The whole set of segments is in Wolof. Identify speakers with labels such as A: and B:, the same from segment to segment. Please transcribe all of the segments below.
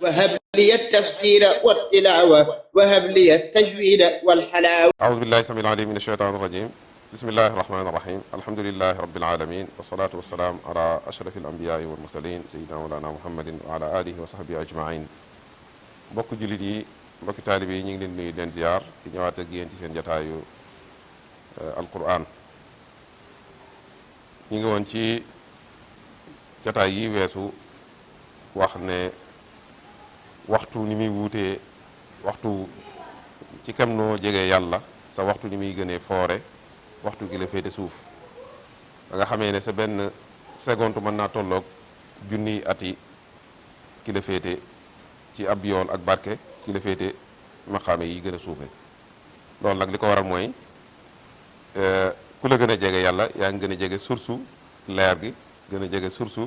A: وهب لي التفسير والتلاوة وهب لي التجويد والحلاوة.
B: أعوذ بالله السميع العليم من الشيطان الرجيم. بسم الله الرحمن الرحيم. الحمد لله رب العالمين والصلاة والسلام على أشرف الأنبياء والمرسلين سيدنا مولانا محمد وعلى آله وصحبه أجمعين. mbokk jullit yi mbokki taalibe yi ñu ngi leen nuyu leen ziar di ñëwaat ak yéen ci seen jataayu alquran. ñu ngi woon ci jataay yi weesu wax ne waxtu ni muy wuutee waxtu ci kam noo jege yàlla sa waxtu ni muy gënee foore waxtu gi la féete suuf da nga xamee ne sa benn seconde mën naa tolloog junniy ati ki la féete ci ab yool ak barke ci la féete maqaame yi gën a suufe loolu nag li ko waral mooy ku la gën a jege yàlla yaa ngi gën a jege source leer gi gën a jege source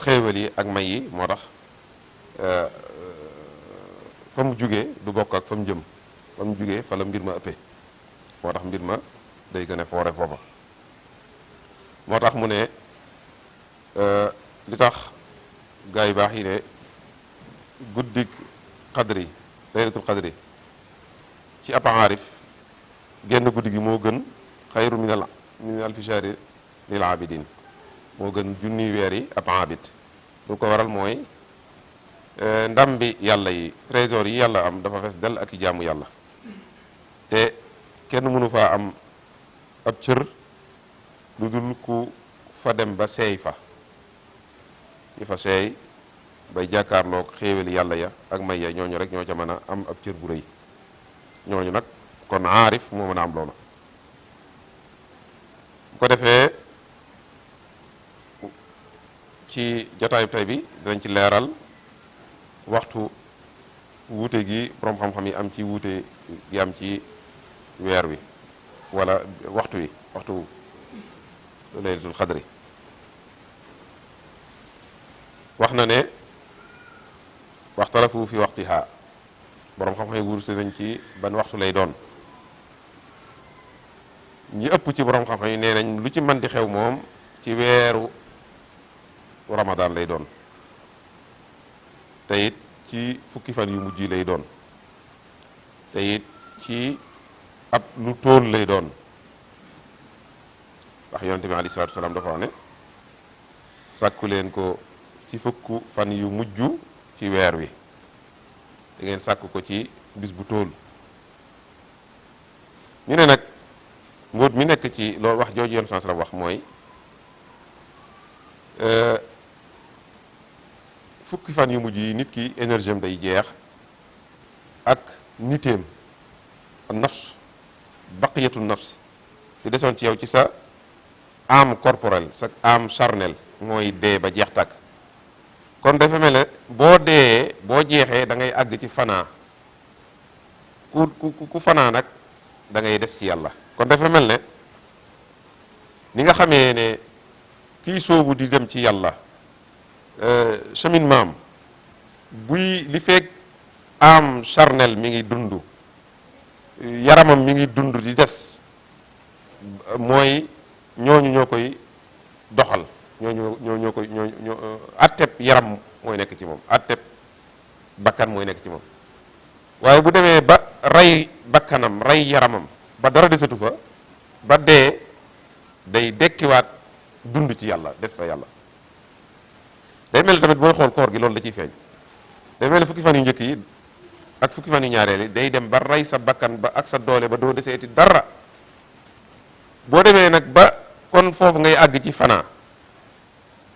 B: xéewal yi ak may yi moo tax fa mu jugee du bokk ak fa mu jëm fa mu jugee fa la mbir ma ëppee moo tax mbir ma day gën a foore foofa moo tax mu ne li tax gaa yu baax yi ne guddik qadri laylatul qadri ci ab aarif genn guddi gi moo gën xayru min alfi shahri lil abidin moo gën junniy weer yi ab abid lu ko waral mooy ndam bi yàlla yi trésor yi yàlla am dafa fees del ak i jaamu yàlla te kenn mënu faa am ab cër lu dul ku fa dem ba seey fa ñi fa seey bay jàkkaarloog xéewali yàlla ya ak may ya ñooñu rek ñoo ca mën a am ab cër bu rëy ñooñu nag kon aarif moo mën a am loolu bu ko defee ci jotaayu tey bi dinañ ci leeral waxtu wuute gi borom xam-xam yi am ci wuute gi am ci weer wi wala waxtu laylatul xadri wax na ne waxtalafu fi waxtiha borom xam-xam yi wuute nañ ci ban waxtu lay doon ñi ëpp ci borom xam-xam yi nee nañ lu ci mën di xew moom ci weeru ramadan lay doon te it ci fukki fan yu mujj yi lay doon te it ci ab lu tóol lay doon ndax yonente bi alayhi salaatu wasalaam dafa wax ne sàkku leen ko ci fukk fan yu mujj ci weer wi da ngeen sàkku ko ci bis bu tóol ñu ne nag mbóot mi nekk ci loolu wax jooju yoon sans la wax mooy fukki fan yu mujj yi nit ki énergie am day jeex ak niteem a nafs baqiyatu nafs di desoon ci yow ci sa âme corporelle sa âme charnelle mooy dee ba jeex tàkk kon dafa mel ne boo dee boo jeexee da ngay àgg ci fanaa ku fanaa nag da ngay des ci yàlla kon dafa mel ne ni nga xamee ne kii soobu di dem ci yàlla cheminement buy li fekk am charnel mi ngi dund yaramam mi ngi dund di des mooy ñooñu ñoo koy doxal ñoo koy atteb yaram mooy nekk ci moom atteb bakkan mooy nekk ci moom waaye bu demee ba rey bakkanam rey yaramam ba dara desatu fa ba dee day dekkiwaat dund ci yàlla des fa yàlla day mel tamit booy xool koor gi loolu da ciy feeñ day mel ne fukki fan yu njëkk yi ak fukki fan yu ñaareel yi day dem ba rey sa bakkan ba ak sa doole ba doo deseeti dara boo demee nag ba kon foofu ngay àgg ci fanaa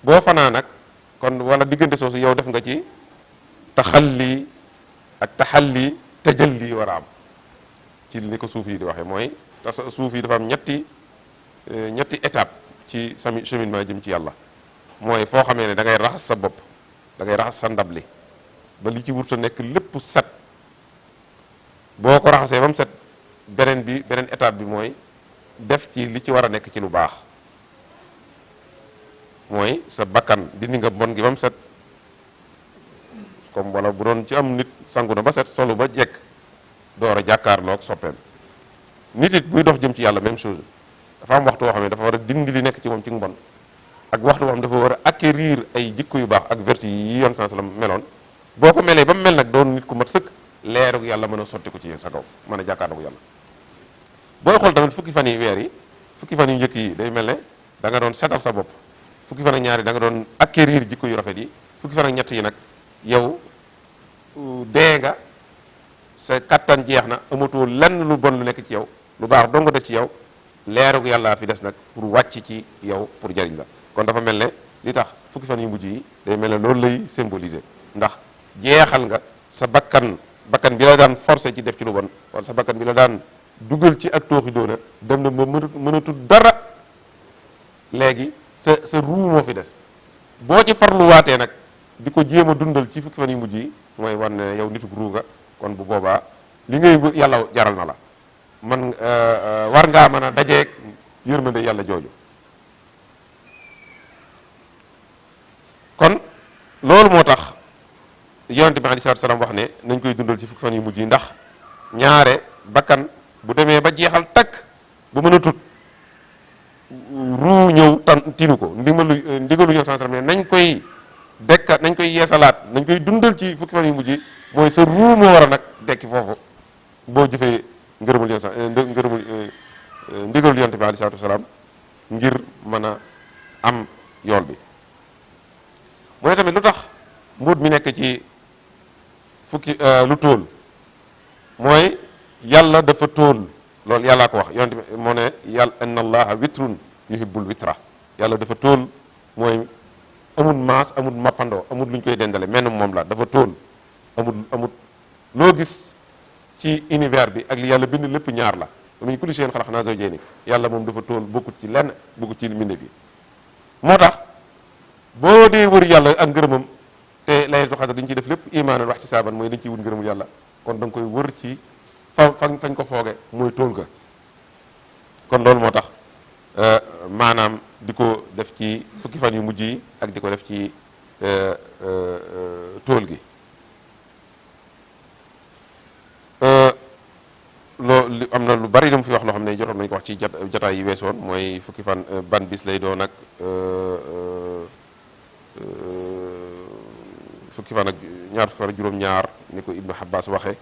B: boo fanaa nag kon wala diggante soosu yow def nga ci taxalli ak taxalli tajalli war a am ci ni ko suuf yi di waxee mooy suuf yi dafa am ñetti étape ci sami cheminement jëm ci yàlla mooy foo xamee ne da ngay raxas sa bopp da ngay raxas sa ndab li ba li ci wurta nekk lépp set boo ko raxasee ba mu set beneen étape bi mooy def ci li ci war a nekk ci lu baax mooy sa bakkan dindi nga bon gi ba mu set comme wala bu doon ci am nit sangu na ba set solu ba jekk door a jàkkaarloog soppeem nit it buy dox jëm ci yàlla même chose dafa am waxtu woo xam ne dafa war a dindi li nekk ci moom ci mbon ak waxtu boo xam dafa war a acquérir ay jikko yu baax ak vertu yi yoon sens la meloon boo ko melee ba mu mel nag doon nit ku mat sëkk leerug yàlla mën a sotti ko ci sa kaw mën a jàkkaarloog yàlla. booy xool tamit fukki fan yi weer yi fukki fan yu njëkk yi day mel ne da nga doon setal sa bopp fukki fan ak ñaar yi da nga doon acquérir jikko yu rafet yi fukki fan ak ñett yi nag yow dee nga sa kattan jeex na amatoo lenn lu bon lu nekk ci yow lu baax dong des ci yow leerug yàlla fi des nag pour wàcc ci yow pour jariñ la. kon dafa mel ne li tax fukki fan yu mujj yi day mel ne loolu lay symboliser ndax jeexal nga sa bakkan bi la daan forcé ci def ci lu bon wala sa bakkan bi la daan dugal ci ak tooxi doona dem na ba mënatul dara léegi sa ruu moo fi des boo ci farluwaatee nag di ko jéem a dundal ci fukki fan yu mujj yi mooy wan ne yow nituk ruu nga kon bu boobaa li ngay yàlla jaral na la man war ngaa mën a dajeeg yërmande yàlla jooju. kon loolu moo tax yonente bi aleyhi salaatu salaam wax ne nañ koy dundal ci fukki fan yu mujj yi ndax ñaare bakkan bu demee ba jeexal takk bu mën a tut ruu ñëw tinu ko ndigalu yoon sallallahu alayhi wasallam ne nañ koy dekkat nañ koy yeesalaat nañ koy dundal ci fukki fan yu mujj yi mooy sa ruu moo war a nag dekki foofu boo jëfee ngërëmul yoon ndigalul yonente bi aleyhi salaatu salaam ngir mën a am yool bi. mu ne tamit lu tax mbóot mi nekk ci fukki lu tóol mooy yàlla dafa tóol loolu yàllaa ko wax yonent bi moo ne yàlla inna allaha witrun yuhibbul witra yàlla dafa tóol mooy amul maas amul mappandoo amul lu ñu koy dendale menn moom la dafa tóol amul loo gis ci univers bi ak li yàlla bind lépp ñaar la min kulli shay'in khalaqna zawjayni yàlla moom dafa tóol bokkut ci lenn bokkut ci mbinde bi moo tax boo dee wër yàlla ak ngërëmam te laylatul qadr dañ ciy def lépp imaanan wa ihtisaaban mooy dañ ciy wut ngërëmul yàlla kon da nga koy wër ci fañ ko fooge mooy tóol ga kon loolu moo tax maanaam di ko def ci fukki fan yu mujj yi ak di ko def ci tóol gi loolu am na lu bari lu mu fi wax loo xam ne jotoon nañu ko wax ci jotaay yi weesoon mooy fukki fan ban bis lay doon ak fukki fan ak ñaar fukki fan ak juróom-ñaar ni ko Ibnu Abbas waxe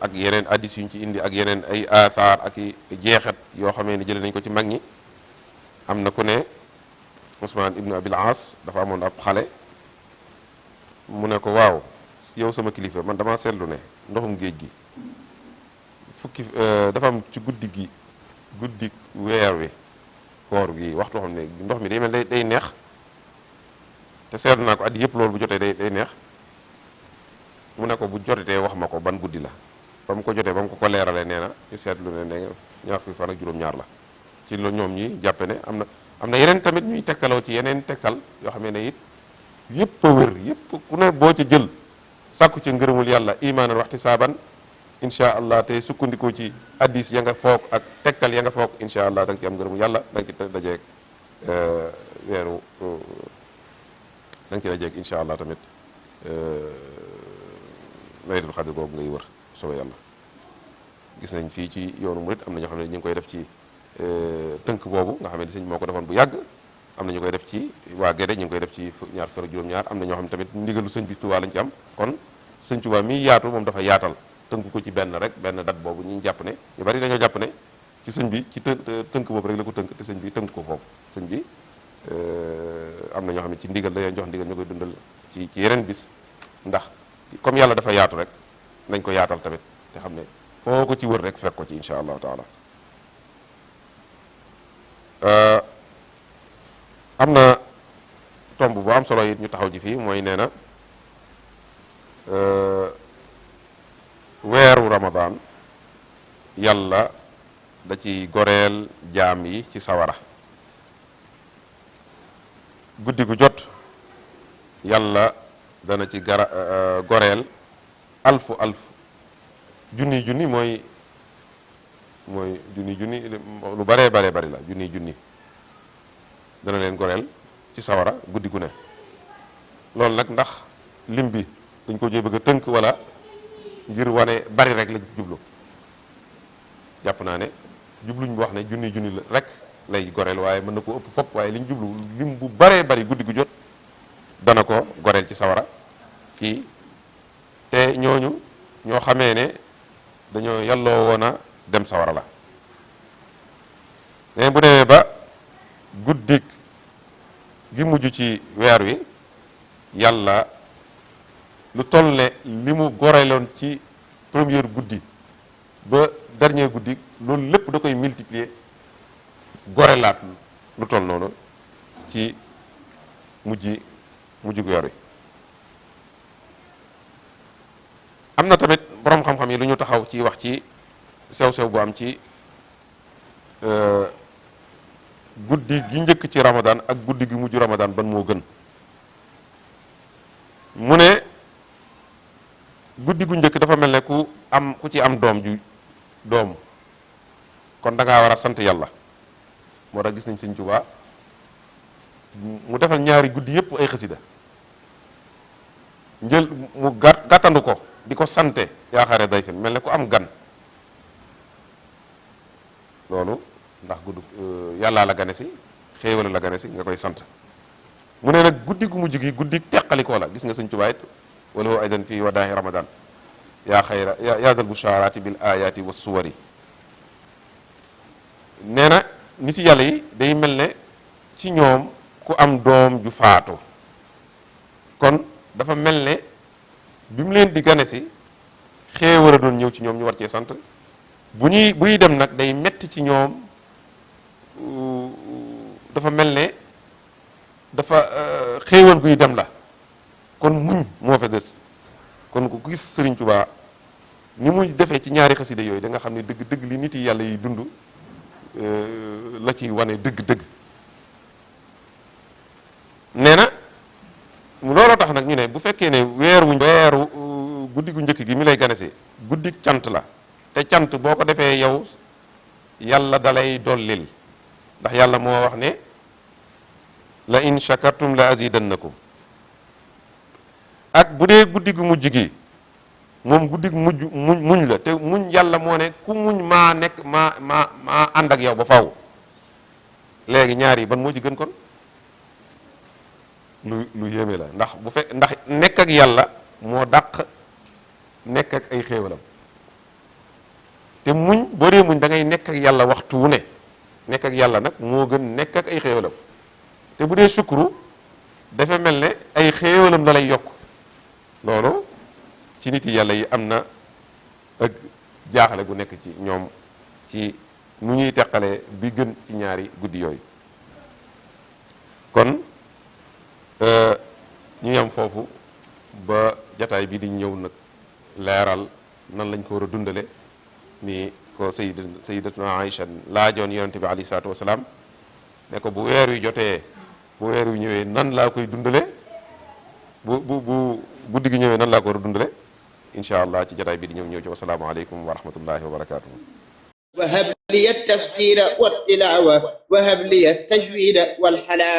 B: ak yeneen addis yu ñu ci indi ak yeneen ay athar ak i jeexat yoo xamee ne jëlee nañ ko ci mag ñi am na ku ne Usmaan ibnu Abil As dafa amoon ab xale mu ne ko waaw yow sama kilifa man dama seetlu ne ndoxum géej gi fukki dafa am ci guddi weer wi koor gi waxtu xam ne ndox mi day mel day neex te seetlu naa ko addi yëpp loolu bu jotee day neex mu ne ko bu jotetee wax ma ko ban guddi la ba mu ko jotee ba mu ko leeralee nee na ñu seetlu ne ne ñaar fukki fan ak juróom-ñaar la ci loolu ñoom ñi jàppe ne am na yeneen tamit ñuy tegtaloo ci yeneen tegtal yoo xam ne it yëpp a wér yëpp ku ne boo ci jël sàkku ci ngërëmul yàlla imaanan waxti saaban incha allah te sukkandikoo ci addis ya nga foog ak tegtal ya nga foog incha allah da nga ci am ngërëmul yàlla da nga ci dajeeg weeru da nga ci dajeeg incha allah tamit laylatul xadr googu ngay wër soobee yàlla gis nañ fii ci yoonu murit am na ñoo xam ne ñu ngi koy def ci tënk boobu nga xam ne sëñ moo ko defoon bu yàgg am na ñu koy def ci waa Gédé ñu ngi koy def ci ñaar fukk ak juróom-ñaar am na ñoo xam ne tamit ndigalu sëñ bi Tuubaa lañ ci am kon sëñ Tuubaa mi yaatu moom dafa yaatal tënk ko ci benn rek benn dat boobu ñu jàpp ne ñu bari dañoo jàpp ne ci sëñ bi ci tënk boobu rek la ko tënk te sëñ bi tënk ko foofu sëñ bi am na ñoo xam ne ci ndigal la leen jox ndigal ñu koy dundal ci yeneen bis ndax comme yàlla dafa yaatu rek nañ ko yaatal tamit te xam ne foo ko ci wër rek fekk ko ci insha allahu taala am na tomb bu am solo it ñu taxaw ji fii mooy nee na weeru Ramadan yàlla da ci goreel jaam yi ci sawara guddi gu jot yàlla dana ci goreel alfu junni mooy junni lu baree bari la junni dana leen goreel ci sawara guddi gu ne loolu nag ndax lim bi dañ ko jee bëgg a tënk wala ngir wane bari rek la jublu jàpp naa ne jubluñ bu wax ne junni la rek lay goreel waaye mën na ko ëpp fopp waaye liñ jublu lim bu baree bari guddi gu jot dana ko goreel ci sawara ci te ñooñu ñoo xamee ne dañoo yàlloo woon a dem sawara la mais bu demee ba guddik gi mujj ci weer wi yàlla lu toll ne li mu goreloon ci première guddi ba dernier guddi loolu lépp da koy multiplier gorelaat lu toll noonu ci mujjug weer wi am na tamit boroom xam-xam yi lu ñu taxaw ci wax ci sew-sew bu am ci guddi gi njëkk ci ramadan ak guddi gi mujj ramadan ban moo gën mu ne guddi gu njëkk dafa mel ne ku ci am doom kon da ngaa war a sant yàlla moo tax gis nañ Sëñ Tuubaa mu defal ñaari guddi yépp ay xasida njël mu gàttandu ko di ko sante yaaxaare day fen mel ne ku am gan loolu ndax yàllaa la gane si xéewal la gane si nga koy sant mu ne nag guddi gu mujj gi guddi teqalikoo la gis nga Sëñ Tuubaa it wala hu aydan fii wadaahi ramadan yaa xayra yaa dal busharati bil ayati wa suwari nee na nit yàlla yi day mel ne ci ñoom ku am doom ju faatu kon dafa mel ne bi mu leen di gane si xéewal a doon ñëw ci ñoom ñu war cee sant buy dem nag day metti ci ñoom dafa mel ne dafa xéewal guy dem la kon muñ moo fa des kon ku gis Sëriñ Tuubaa ni muy defee ci ñaari xasida yooyu da nga xam ne dëgg-dëgg li nit yi yàlla yi dund la ci wane dëgg-dëgg nee na looloo tax nag ñu ne bu fekkee ne weeru guddi gu njëkk gi mi lay ganesi guddi cant la te cant boo ko defee yow yàlla dalay dollil ndax yàlla moo wax ne la in shakartum la azidannakum ak bu dee guddi gu mujj gi moom guddi gu mujj muñ la te muñ yàlla moo ne ku muñ maa ànd ak yow ba faw léegi ñaar yi ban moo ci gën kon lu yéeme la ndax nekk ak yàlla moo dàq nekk ak ay xéewalam te muñ boo dee muñ da ngay nekk ak yàlla waxtu wu ne nekk ak yàlla nag moo gën nekk ak ay xéewalam te bu dee sukuru dafa mel ne ay xéewalam la lay yokk loolu ci nit yi yàlla yi am na ak jaaxale gu nekk ci ñoom ci nu ñuy teqalee bi gën ci ñaari guddi yooyu kon ñu yam foofu ba jataay bi di ñëw nag leeral nan lañ ko war a dundale ni ko sayyidatuna Aïcha laajoon yonente bi alayhi salaatu wasalaam ne ko bu weer wi jotee bu weer wi ñëwee nan laa koy dundale bu guddi gi ñëwee nan laa ko war a dundale incha allah ci jataay bi di ñëw ci wasalaamu aleykum wa rahmatullahi wa barakatuhu
A: وهب لي التفسير والتلاوة وهب لي التجويد والحلاوة